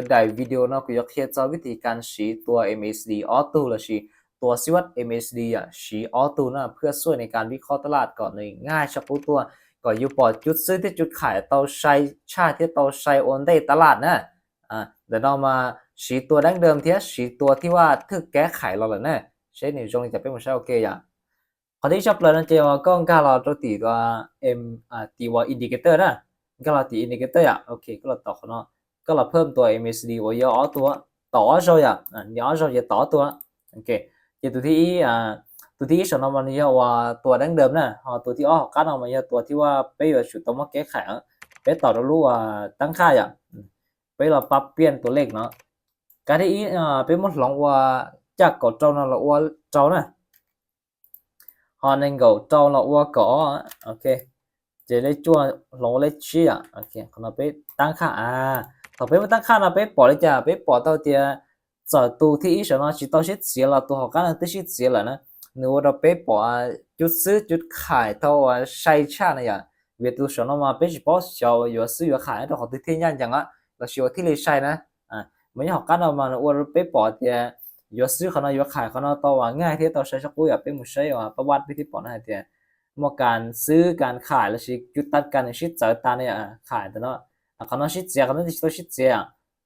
ໃນວິດີໂອເນາະ ກູຢາກເຮັດສອນວິທີການສີຕົວ MACD Auto ລະສີຕົວຊີ້ວັດ MACD ອ່ະ ສີ Auto ນະ ເພື່ອຊ່ວຍໃນການວິເຄາະຕະຫຼາດກໍງ່າຍຊະປຸຕົວ ກໍຢູ່ປອດຈຸດຊື້ທີ່ຈຸດຂາຍ ເຕົາໄຊຊາທີ່ເຕົາໄຊໂອນໄດ້ຕະຫຼາດນະ. ອາ ດຽວເຮົາມາສີຕົວດັ່ງເດີມເທື່ອ ສີຕົວທີ່ວ່າຖືກແກ້ໄຂແລ້ວລະນະ ໃຊ້ໃນຊ່ວງນີ້ຈະເປັນໝູ່ໃຊ້ ໂອເຄ ຢ່າ ຂໍທີ່ຊອບເລີຍນະ ເຈວ່າກໍກາລອໂຕຕີຕົວ M ອາ ຕີວ່າ indicator ນະ ກາລອຕີ indicator ອ່ະ ໂອເຄ ກາລອຕໍ່ເນາະ ກາລອເພີ່ມຕົວ MACD ວ່າຢ່າເອົາຕົວ ຕໍ່ເອົາໂຊ ອ່ະ ອາ ຢ່າເອົາໂຊ ຢ່າຕໍ່ຕົວ ໂອເຄ ເຈຕົວທີ່ ອາ ຕົວທີ່ສອງເນາະ ມັນເອີ້ນວ່າຕົວດັ່ງເດີມນະ ເຮົາຕົວທີ່ອອກກັນເນາະ ມັນເອີ້ນຕົວທີ່ວ່າເປັນວ່າຊຸດຕ້ອງມາແກ້ໄຂ ເປັນຕໍ່ລະລຸວ່າຕັ້ງຄ່າ ອ່ະ ເປັນລະປັບປ່ຽນຕົວເລກເນາະ ການທີ່ ອາ ເປັນໝົດລອງວ່າຈາກເກົ່າເຈົ້ານະ ລະວ່າເຈົ້ານະ ຮອນແອງເກີລເຈົ້າລະວ່າກໍ ໂອເຄ ເຈເລກຈົວລອງເລກເຊຍ ໂອເຄ ຂະໜາດເປັນຕັ້ງຄ່າ ອາ ຕໍ່ໄປເປັນຕັ້ງຄ່ານະ ເປັນປອດເລີຍຈ້າ ເປັນປອດເຕົາເຕຍ ຈາກຕູ້ທີ່ອີສານອນຊິເຕົາຊິດເສຍລະ ໂຕເຮົາການທີ່ຊິດເສຍລະນະ ໜຶ່ງວ່າເປັນປອດ ອາ ຈຸດຊື້ຈຸດຂາຍເຕົາ ອາ ໄຊຊານະ ຢ່າ ເວລາໂຕສອນອນມາເປັນຊິປອດເຊົາ ຢູ່ຊື້ຢູ່ຂາຍເຕົາເຂົາທີ່ເທຍານຈັ່ງອະ ລະຊິວ່າທີ່ເລໄຊນະ ອາ ມັນເຮົາການເອົາມາອວດເປັນປອດເຕຍ ຢູ່ຊື້ຂະໜາດຢູ່ຂາຍຂະໜາດເຕົາວ່າງ່າຍເທເຕົາໄຊສະກູ ຢ່າເປັນໝູ່ໄຊວ່າປະຫວັດວິທີປອດນະເຕຍ ໝວດການຊື້ການຂາຍ ລະຊິຈຸດຕັດກັນຊິດເຈີຕານະ ຂາຍຕາເນາະ ອາ ຂະໜາດຊິດເສຍ ຂະໜາດທີ່ຊິດເສຍ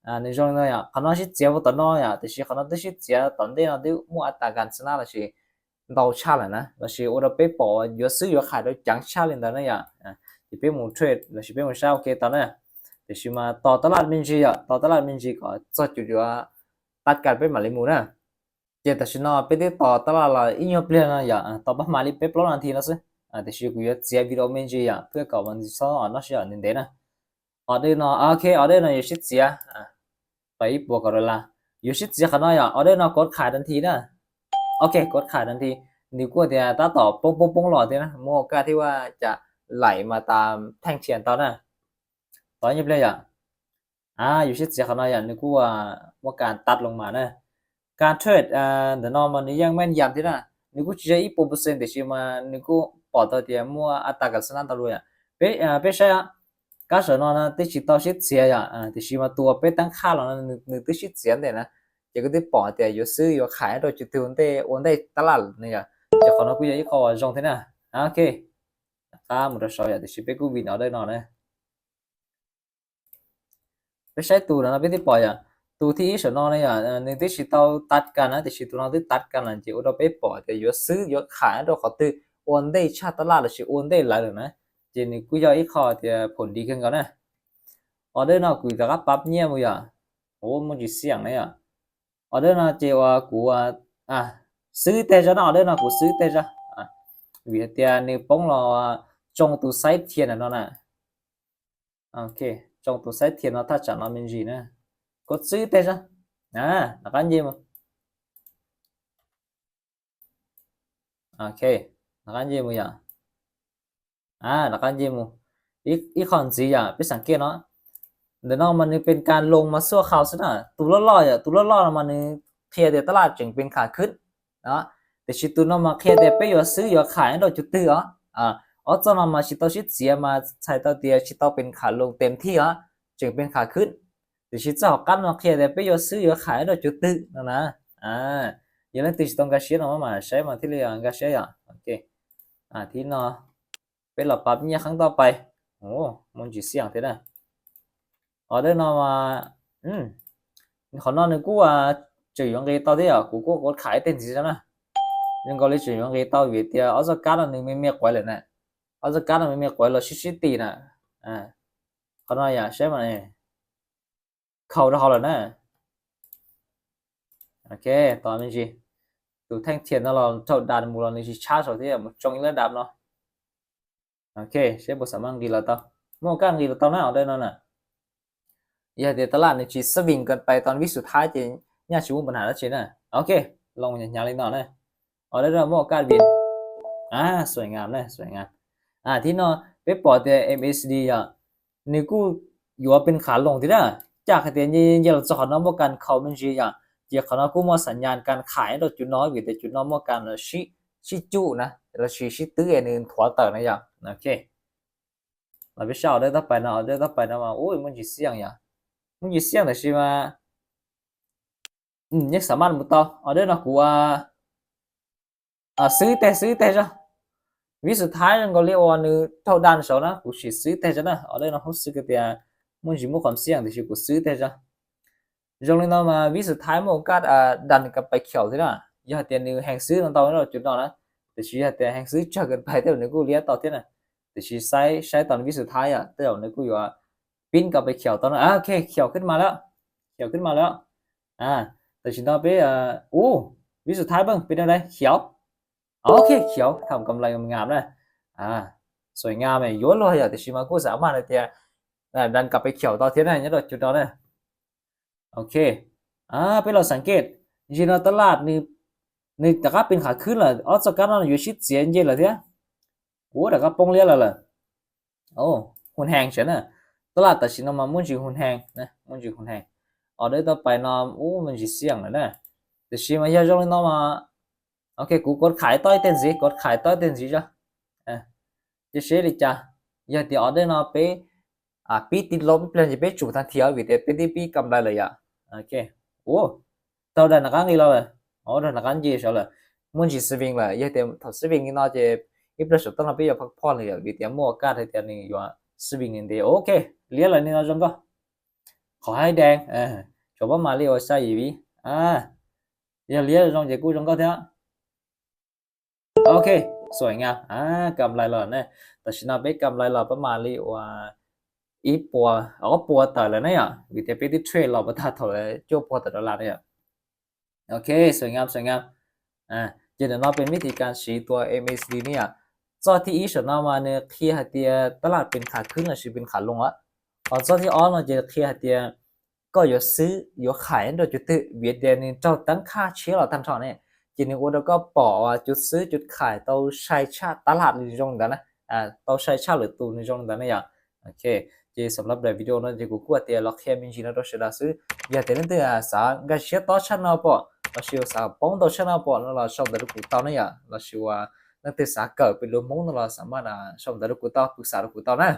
ອາ ໃນຊ່ວງນີ້ ຂະໜາດຊິດເສຍບໍ່ຕານ້ອຍ ອາ ແຕ່ຊິຂະໜາດທີ່ຊິດເສຍຕາເດເນາະ ທີ່ໝວດອັດຕາການຊະນະ ລະຊິເດົາຊາລະນະ ລະຊິໂອດເປັນປອດ ຢູ່ຊື້ຢູ່ຂາຍໂດຍຈັງຊາເລນດານະ ອາ ຊິເປັນໝູ່ເທຣດ ລະຊິເປັນໝູ່ຊາ ໂອເຄ ຕານະ ແຕ່ຊິມາຕໍ່ຕະຫຼາດມິນຈີ ອາ ຕໍ່ຕະຫຼາດມິນຈີກໍຈອດຈຸດຢູ່ວ່າ ຕັດກັນເປັນໝາຍເລກໝູ່ນະ ເຈຕາຊິນອເປັນຕິດຕໍ່ຕະຫຼາດລະອີ່ຍອບເລນນະ ຢ່າ ອາ ຕໍ່ປະມານເປັນປອບນາທີນະ ອາ ແຕ່ຊິກູຢາກເສຍວິດີໂອມິນຈີ ອາ ເພື່ອເຂົ້າວັນທີສອງເນາະ ຊິອອກນີ້ເດນະ ອອເດີນອນ ໂອເຄ ອອເດີນອນຢູ່ຊິດເສຍ ອາ ໄປອີກປວກກໍໄດ້ລະ ຢູ່ຊິດເສຍຂະນ້ອຍ ອາ ອອເດີນອນກົດຂາຍທັນທີນະ ໂອເຄ ກົດຂາຍທັນທີ ນີ້ກວ່າທີ່ຕາຕໍ່ປົງໆໆຫຼອດເດນະ ມີໂອກາດທີ່ວ່າຈະໄຫຼມາຕາມແທ່ງທຽນຕໍ່ນະ ຕໍ່ຍຽບເລີຍ ອາ ຢູ່ຊິດເສຍຂະນ້ອຍ ອາ ນີ້ກວ່າໝວດການຕັດລົງມານະ ການເທຣດ ອາ ເດີນອນມັນຍັງແມ່ນຢຳທີ່ນະ ນີ້ກວ່າຊິໄດ້ອີກປົກເປີເຊັນ ແຕ່ຊິມາ ນີ້ກວ່າປອດເຕົາເຕຍ ໝວດອັດຕາການຊະນະຕະລຸຍ ອາ ເປັນ ອາ ເປັນໄຊ ອາ ການສະໜອງນະ ທີ່ຊິເຕົາຊິດເສຍ ອາ ອາ ທີ່ຊິມາຕົວເປັນຕັ້ງຄ່າລະນະ ໜຶ່ງ ໜຶ່ງທີ່ຊິດເສຍເດນະ ເຈກໍໄດ້ປອດເຕຍ ຢູ່ຊື້ຢູ່ຂາຍໂດຍຈຸດທີ່ໂອນໄດ້ ໂອນໄດ້ຕະຫຼາດນີ້ ອາ ຈະຂໍນອກກູຢາກອີກຂໍ້ວ່າຊ່ອງທີ່ນະ ອາ ໂອເຄ ຄ່າໝູ່ຕະຊອຍ ອາ ທີ່ຊິເປັນກູວິນອອເດີນອນນະ ໄປໃຊ້ຕູນະ ເປັນທີ່ປອຍ ອາ ຕູທີ່ອີສານອນ ອາ ໜຶ່ງທີ່ຊິເຕົາຕັດກັນນະ ທີ່ຊິຕູນອນທີ່ຕັດກັນນະ ເຈໂອດເປັນປອຍ ເຈຢູ່ຊື້ຢູ່ຂາຍໂດຍຂໍຕື່ ໂອນໄດ້ຊາຕະຫຼາດ ລະຊິໂອນໄດ້ຫຼາຍເລີຍນະ ເຈນີ້ກູຢອກອີກຂໍ້ທີ່ຜົນດີຂຶ້ນກ່ອນນະ ອອເດີນອນ ກູຕະກັບປັບເຍຍໝູ່ ໂອ ມັນຊິສ່ຽງນະ ອອເດີນອນ ເຈວ່າກູ ອາ ຊື້ແຕ່ຈະນະ ອອເດີນອນ ກູຊື້ແຕ່ຈະ ອາ ເວເຕຍນີ້ປົງລອ ອາ ຈົງຕູໄຊທຽນນະເນາະ ໂອເຄ ຈອງຕູໄຊທຽນເນາະ ຖ້າຈະເນາະ ເມັນຈີນະ ກົດຊື້ແຕ່ຊະ ອາ ນາການເຢມ ໂອເຄ ນາການເຢມ ອາ ນາການເຢມ ອີກ ອີກຄອນຈີ ອາ ໄປສັງເກດເນາະ ເດີນອນມັນເປັນການລົງມາຊົ່ວຄາວຊະນະ ຕູຫຼໍ່ໆ ອາ ຕູຫຼໍ່ໆ ມັນເຄຍແຕ່ຕະຫຼາດຈຶ່ງເປັນຂາຂຶ້ນ ເນາະ ແຕ່ຊິຕູນອກມາເຄຍແຕ່ໄປຢໍຊື້ຢໍຂາຍໂດຍຈຸດຕື້ ອາ ອອກຈາກນັ້ນມາຊິຕໍ່ຊິເສຍມາໃສ່ຕໍ່ເຕຍ ຊິຕໍ່ເປັນຂາລົງເຕັມທີ່ ອາ ຈຶ່ງເປັນຂາຂຶ້ນ ແຕ່ຊິເຈົ້າກັນມາເຄຍແຕ່ໄປຢໍຊື້ຢໍຂາຍໂດຍຈຸດຕື້ນັ້ນນະ ອາ ຢ່າເລີຍຕິຊິຕ້ອງກາເຊຍເນາະ ມາໃຊ້ມາທີ່ເລີຍກາເຊຍ ໂອເຄ ອາ ທີ່ເນາະ ເປັນລະປັບເງຍຄັ້ງຕໍ່ໄປ ໂອ້ ມັນຊິສ່ຽງແທ້ນະ ອອເດີນອນວ່າ ອືມ ຂໍນອນໜຶ່ງກູວ່າ ຈະຢູ່ອັງກິດຕໍ່ເດ ກູກູກົດຂາຍເຕັມທີ່ຊະນະ ຍັງກໍເລີຍຈະຢູ່ອັງກິດຕໍ່ເວເຕຍ ອອສການໜຶ່ງແມ່ນແມ່ກວຍເລີຍນະ ອອສການໜຶ່ງແມ່ນແມ່ກວຍລະຊິຊິຕີນະ ອາ ຂໍນອນຢ່າໃຊ້ມາ ເຂົ້າເຮົາແລ້ວນະ ໂອເຄ ຕອນນີ້ຊິ ຕູແທ່ງທຽນເນາະ ເຮົາເຂົ້າດ່ານໝູ່ລະນີ້ຊິຊາສອກເດ ມາຈົງອີກລະດັບເນາະ ໂອເຄ ເຊບໍ່ສາມາດກິນລະເຕົາ ໝໍການກິນລະເຕົານະ ອອເດີນອນນະ ຢ່າເດຕະຫຼາດນີ້ຊິສະວິງເກີນໄປ ຕອນວິສຸດທ້າຍຈະຍາກຊິມີບັນຫາລະຊິນະ ໂອເຄ ລອງຍາວໆເລັກນ້ອຍນະ ອອເດີນອນ ໝໍການວິນ ອາ ສວຍງາມນະ ສວຍງາມ ອາ ທີ່ເນາະ ໄປປອດແຕ່ ເອັມເອຊີດີ ອາ ນີ້ກູຢູ່ວ່າເປັນຂາລົງທີ່ນະ ຈາກໃຫ້ແຕ່ເຢັນໆ ລະຈະຂໍນອກໝໍການເຂົ້າເປັນຊີ້ ອາ ຈະຂໍນອກກູໝໍສັນຍານການຂາຍໂດຍຈຸດນ້ອຍ ວິແຕ່ຈຸດນ້ອຍໝໍການຊິ ຊິຈຸນະ ລະຊິ ຊິຕື້ອັນອື່ນຖົວເຕີນະ ອາ ໂອເຄ ລະໄປເຊົາເດີຕໍ່ໄປເນາະ ເດີຕໍ່ໄປນະວ່າ ໂອ້ຍ ມັນຊິສ່ຽງຫຍັງ ມັນຢູ່ສຽງ ແຕ່ຊິວ່າ ອືມ ຍັງສາມາດໝູ່ຕໍ່ ອໍເດີເນາະ ກູວ່າ ອາ ຊື້ແຕ່ ຊື້ແຕ່ເຈົ້າ ວິສຸດທ້າຍມັນກໍລຽກວ່າໜຶ່ງເທົ່າດ່ານເຈົ້ານະ ກູຊິຊື້ແຕ່ເຈົ້ານະ ອໍເດີເນາະ ຮູ້ສຶກກະເຕຍ ມັນຊິໝົດຄວາມສ່ຽງ ແຕ່ຊິກູຊື້ແຕ່ເຈົ້າ ຈົງເລີຍເນາະ ມາວິສຸດທ້າຍ ມີໂອກາດ ອາ ດັນກັບໄປຂຽວເທື່ອນະ ຢ່າໃຫ້ເຕຍໜຶ່ງແຮງຊື້ນຳຕໍ່ເນາະ ຈຸດເນາະນະ ແຕ່ຊິຢ່າໃຫ້ເຕຍແຮງຊື້ເຈົ້າເກີນໄປ ແຕ່ໜຶ່ງກູລຽກຕໍ່ເທື່ອນະ ແຕ່ຊິໃຊ້ ໃຊ້ຕອນວິສຸດທ້າຍອະ ແຕ່ໜຶ່ງກູຢູ່ວ່າ ປິ່ນກັບໄປຂຽວຕອນນັ້ນ ອາ ໂອເຄ ຂຽວຂຶ້ນມາແລ້ວ ຂຽວຂຶ້ນມາແລ້ວ ອາ ແຕ່ຊິນອນໄປ ເອີ ໂອ້ ວິສຸດທ້າຍເບິ່ງເປັນແນວໃດ ຂຽວ ໂອເຄ ຂຽວ ທຳກຳໄລງາມໆນະ ອາ ສວຍງາມ ຢວນລອຍ ແຕ່ຊິມາກູສາມາດໃຫ້ເຕຍ ອາ ດັນກັບໄປຂຽວຕໍ່ເທື່ອນະ ຍັງດອກຈຸດດອກນະ ໂອເຄ ອາ ເປັນລອງສັງເກດ ຈິງໆເນາະ ຕະຫຼາດນີ້ ນີ້ຕະກາເປັນຂາຂຶ້ນລະ ອອກຈາກການນອນຢູ່ຊິດເສຍເຢັນລະເທື່ອ ໂອ້ ຕະກາປົງລຽນລະລະ ໂອ້ ຮຸນແຮງເຊີນະ ຕະຫຼາດຕາຊິນອກມາ ມັນຊິຮຸນແຮງນະ ມັນຊິຮຸນແຮງ ອອເດີຕໍ່ໄປເນາະ ໂອ້ ມັນຊິສ່ຽງລະນະ ແຕ່ຊິມາຢາກຈອງເລີຍເນາະ ມາ ໂອເຄ ກູກົດຂາຍຕໍ່ເຕັນຊິ ກົດຂາຍຕໍ່ເຕັນຊິເຈົ້າ ອາ ຈະເຊລິຈາ ຢາກຕິອອເດີເນາະ ເປ ອາ ປີຕິດລົບ ເປັນຈະເປຈູທັນທີ ເອົາວິເຕ ເປັນທີ່ປີກຳໄລເລີຍອະ ໂອເຄ ໂອ້ ເທົ່າໃດນະກັນອີກແລ້ວເລີຍ ໂອ້ ເທົ່ານະກັນເຢເຈົ້າເລີຍ ມັນຊິສະວິງເລີຍ ຢາກເຕ ຖ້າສະວິງນີ້ເນາະ ຈະ ອີປະສົບຕະນະປີຢາກພັກຜ່ອນເລີຍ ວິເຕ ມີໂອກາດໃຫ້ເຕຍນີ້ຢູ່ວ່າສະວິງນີ້ເດ ໂອເຄ ລຽນລະນີ້ເນາະ ຈົງກໍ ຂໍໃຫ້ແດງ ເອີ ຈະບໍ່ມາເລວໃສ່ອີວີ ອາ ຢ່າເລວ ຈອງເຈກູ ຈົງກໍເທ ໂອເຄ ສວຍງາມ ອາ ກຳໄລລະນະ ຕາຊິນອນເປັນກຳໄລລະປະມານລີວ່າ ອີປົວ ເອົາ ປົວເຕີລະນະ ວິເຕຍເປັນທີ່ເທຣດລະປະທານເທົ່າໃດ ໂຈະປົວເຕີດອນລາຍນະ ໂອເຄ ສວຍງາມ ສວຍງາມ ອາ ຈະແນ່ນອນເປັນວິທີການຊີ້ຕົວເອັມເອສດີນີ້ ຈອກທີ່ອີສະນອມາເນ ເຄຍໃຫ້ເຕຍຕະຫຼາດເປັນຂາຂຶ້ນ ຫຼືຊິເປັນຂາລົງອະ ອອກຈອກທີ່ອອນເນາະ ຈະເຄຍໃຫ້ເຕຍ ກໍຢ່າຊື້ ຢ່າຂາຍໂດຍຈຸດ ເວດແດນນີ້ເຈົ້າຕັ້ງຄ່າເຊລອດທັນເທົ່ານີ້ ຈີນນີ້ໂອດະກໍປອກວ່າຈຸດຊື້ຈຸດຂາຍ ເຕົາໄຊຊາດຕະຫຼາດນີ້ຈົງດານະ ອາ ເຕົາໄຊຊາດຫຼືຕູນີ້ຈົງດານະ ໂອເຄ ເຈສຳລັບໃນວິດີໂອນັ້ນ ເຈກູກວດເຕຍລັອກແຄມິນຈີນໂຕເຊດາຊື້ ຢາກເຕຍນັ້ນເຕຍສາກາເຊຍຕໍ່ຊານອລປອ ລາຊິວສາປອງຕໍ່ຊານອລປອ ລາຊອມດາລຸກູເຕົານະ ລາຊິວາ ນັກເຕະສາເກີດເປັນໂລມົງ ລາສາມາດ ອາ ຊອມດາລຸກູເຕົາ ປຶກສາລຸກູເຕົານະ